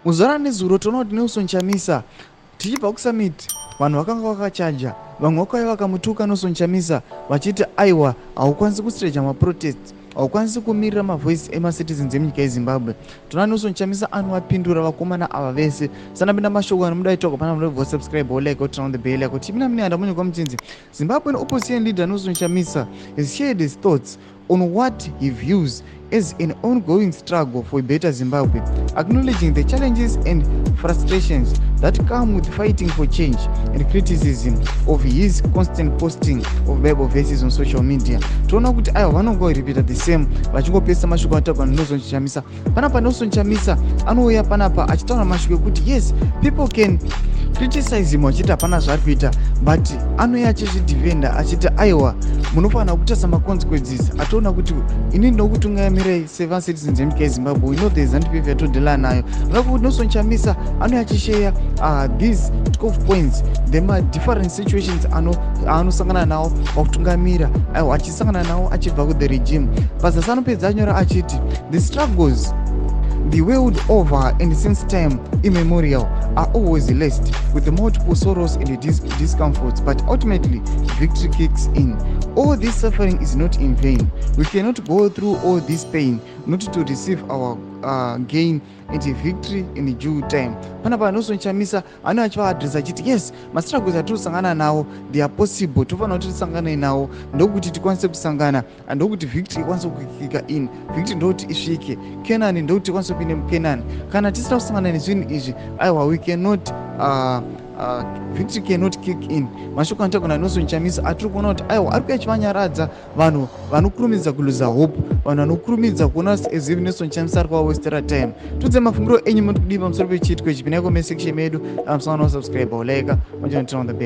Muzuva ranezuro toona kuti Nelson Chamisa tichibva kusummit, vanhu vakanga vakachaja. Vamwe vakauya vakamutuka Nelson Chamisa vachiti aiwa, haukwanisi kustager maprotest, haukwanisi kumirira mavoice emacitizens emunyika yeZimbabwe. Toona Nelson Chamisa anovapindura vakomana ava vese. Sanapinda mashoko anomuda itoko pana munobva subscribe, like, turn on the bell yako. Tipinda mune handa munyika muchinzi Zimbabwean opposition leader Nelson Chamisa has shared his thoughts on what he views as an ongoing struggle for a better Zimbabwe, acknowledging the challenges and frustrations that come with fighting for change and criticism of his constant posting of Bible verses on social media. Toona kuti aiwa, vanongoripita the same, vachingopesa mashoko anotaurwa naNelson Chamisa. Panapa Nelson Chamisa anouya panapa achitaura mashoko ekuti yes, people can criticize him achiti hapana zvaari kuita, but anouya achizvidefenda achiti aiwa, munofanira kutarisa maconsequences. Atoona kuti inini ndokutungamirai sevacitizens emunyika yeZimbabwe, we know the ZANU PF yatodeala nayo. Ngakuti Nelson Chamisa anouya achisheya these 12 points, the madifferent situations aanosangana nawo pakutungamira, aiwa, achisangana nawo achibva kuthe regime. Pazasi anopedza anyora achiti the struggles the world over and since time immemorial are always laced with the multiple sorrows and discomforts, but ultimately victory kicks in. All this suffering is not in vain. We cannot go through all this pain not to receive our gain and victory in due time. Panapa Nelson Chamisa anenge achivaadresa achiti yes, mastruggles atiri kusangana nawo, they are possible, tofanira kuti tisangane nawo ndokuti tikwanise kusangana, ndokuti victory ikwanise kukicka in, victory ndokuti isvike Canaan, ndokuti tikwanise kupinda muCanaan. Kana tisina kusangana nezvinhu izvi, aiwa, we cannot victory cannot kick in. Mashoko anotaurwa naNelson Chamisa atiri kuona kuti aiwa, ari kuya achivanyaradza vanhu vanokurumidza kuluza hope, vanhu vanokurumidza kuona as if Nelson Chamisa ari kuvawastera time. Tudze mafungiro enyu, muri kudii pamusoro pechiitiko ichi? Pinai comment section medu, musangana wasubscribe, ulike, turn on the bell.